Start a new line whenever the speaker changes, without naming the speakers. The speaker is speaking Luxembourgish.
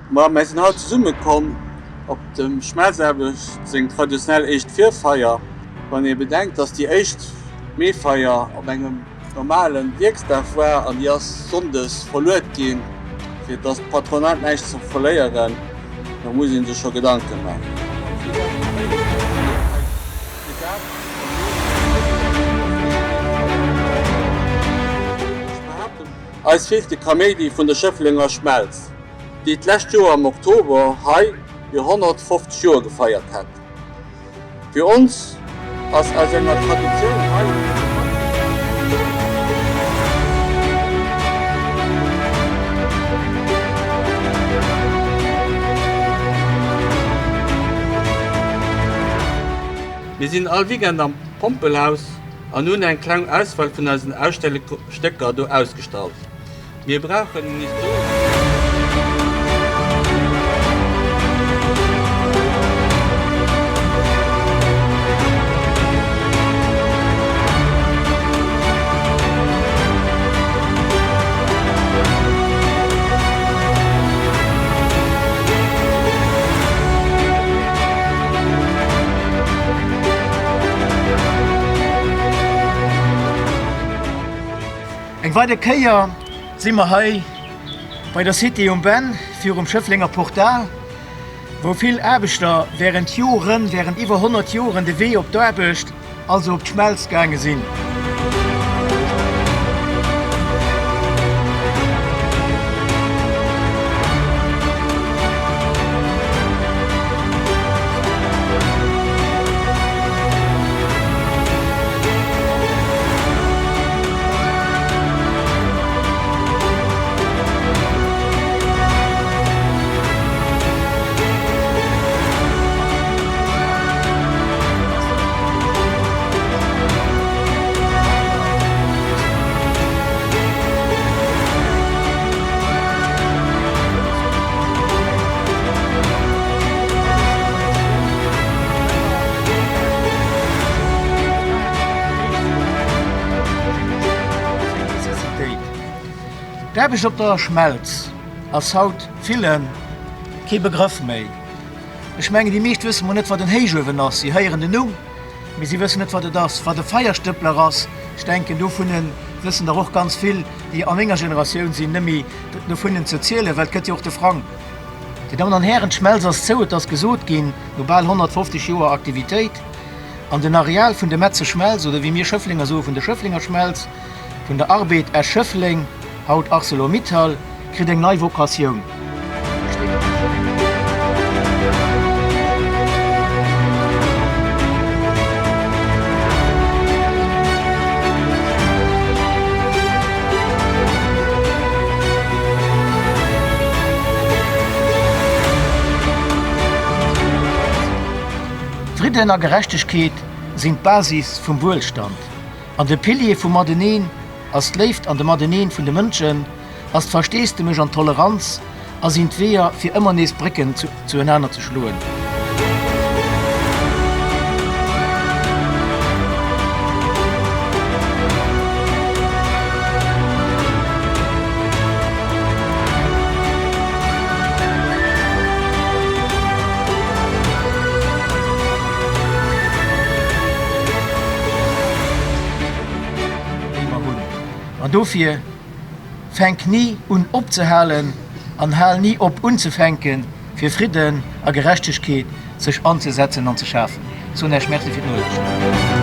Ma mär sinn haut zesumme komm op dem Schmelzaarbecht seng traditionell éischt Virfeier. Wann ee bedenkt, dass déi éischt Meefeier op engem normalen Wierksdag war an déi ass Sonndes verluet ginn, fir dass d'Patronat näischt ze verléieren, da muss ee sech scho Gedanke maachen. Eis feelt de Kaméidi vun der Schëfflenger Schmelz, déi d'lescht Joer am Oktober hei hir 150 Joer gefeiert hat. Fir ons ass aus enger Traditioun hei. Mir sinn all Weekend am Pompelhaus an hunn eng kleng Auswahl vun eisen Ausstellungsstécker do ausgestallt. Mir brauchen en historesche.
Eng weider Kéier si mer hei bei der Cité um Benn virum Schëfflenger Portal, wou vill Aarbechter wärend Joren, wärend iwwer 100 Joren de Wee op d'Aarbecht, also op d'Schmelz gaange sinn. D'Aarbecht op der Schmelz ass haut ville kee Begrëff méi. Ech mengen, déi meescht wësse mol net, wat en Héichuewen ass. Si héieren den Numm, mee si wëssen net, wat et ass. Wat e Feierstëppler ass, ech denken, dovunne wëssen der och ganz vill, déi a menger Generatioun sinn, net méi dovunnen ze zielen, well et gëtt jo och de Frang. Dir Dammen an Hären, d'Schmelz ass zou, et ass gesot ginn, no bal 150 Joer Aktivitéit. An den Areal vun de Metze Schmelz, oder wéi mir Schëfflenger soe vun der Schëfflenger Schmelz, vun der Arbed Esch-Schëffleng, haut Arcelor-Mittal, kritt eng nei Vocatioun. Fridden a Gerechtegkeet sinn d'Basis vum Wuelstand an de Pilier vum Mateneen ass d'Léift an de Mateneen vun de Mënschen, ass d'Versteesdemech an d'Toleranz a sinn d'Weeër fir ëmmer nees Brécken zuenaner ze schloen. Déi mer hunn. An dofir. Fänk ni un opzehalen an hal ni op unzefänken, fir Fridden a Gerechtegkeet sech anzesetzen an ze schafen. Soen Äech Merci fir d'Nolauschtere.